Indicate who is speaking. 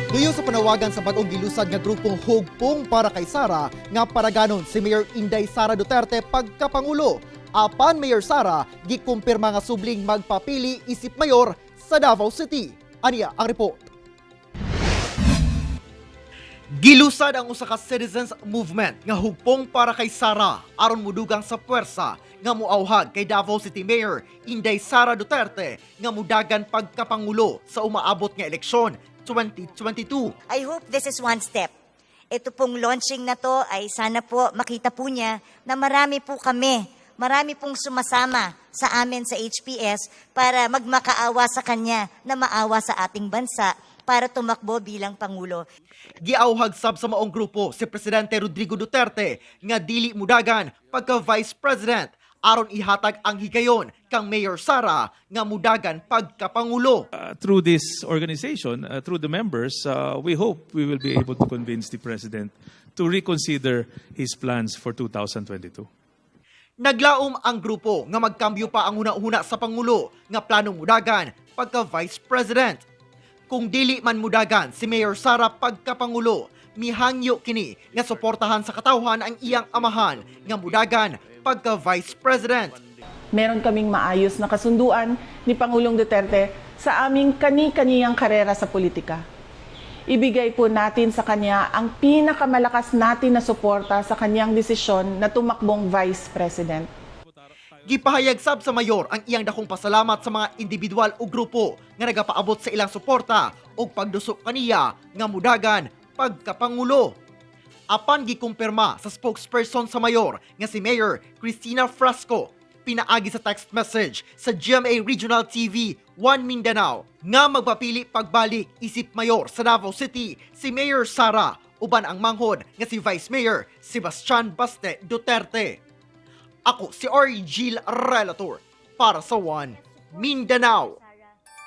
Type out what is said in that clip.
Speaker 1: Duyo sa panawagan sa bagong gilusad nga grupong Hugpong para kay Sara nga paraganon si Mayor Inday Sara Duterte pagkapangulo. Apan Mayor Sara gikumpirma nga subling magpapili isip mayor sa Davao City. Aniya ang report. Gilusad ang usa ka citizens movement nga Hugpong para kay Sara aron mudugang sa puwersa nga muawhag kay Davao City Mayor Inday Sara Duterte nga mudagan pagkapangulo sa umaabot nga eleksyon 2022.
Speaker 2: I hope this is one step. Ito pong launching na to ay sana po makita po niya na marami po kami, marami pong sumasama sa amin sa HPS para magmakaawa sa kanya na maawa sa ating bansa para tumakbo bilang Pangulo.
Speaker 1: Giawhag sab sa maong grupo si Presidente Rodrigo Duterte nga dili mudagan pagka Vice President aron ihatag ang higayon kang Mayor Sara nga mudagan pagkapangulo.
Speaker 3: Through this organization, through the members, we hope we will be able to convince the president to reconsider his plans for 2022.
Speaker 1: Naglaom ang grupo nga magkambyo pa ang huna-huna sa Pangulo nga planong mudagan pagka Vice President. Kung dili man mudagan si Mayor Sara pagkapangulo, mihangyo kini nga suportahan sa katawhan ang iyang amahan nga mudagan pagka Vice President.
Speaker 4: Meron kaming maayos na kasunduan ni Pangulong Duterte sa aming kani-kaniyang karera sa politika. Ibigay po natin sa kanya ang pinakamalakas natin na suporta sa kanyang desisyon na tumakbong Vice President.
Speaker 1: Gipahayag sab sa mayor ang iyang dakong pasalamat sa mga individual o grupo nga nagapaabot sa ilang suporta ug pagdusok kaniya nga mudagan pagkapangulo. Apan gikumpirma sa spokesperson sa mayor nga si Mayor Christina Frasco pinaagi sa text message sa GMA Regional TV 1 Mindanao nga magpapili pagbalik isip mayor sa Davao City si Mayor Sara uban ang manghod nga si Vice Mayor Sebastian Baste Duterte. Ako si Argil Relator para sa One Mindanao.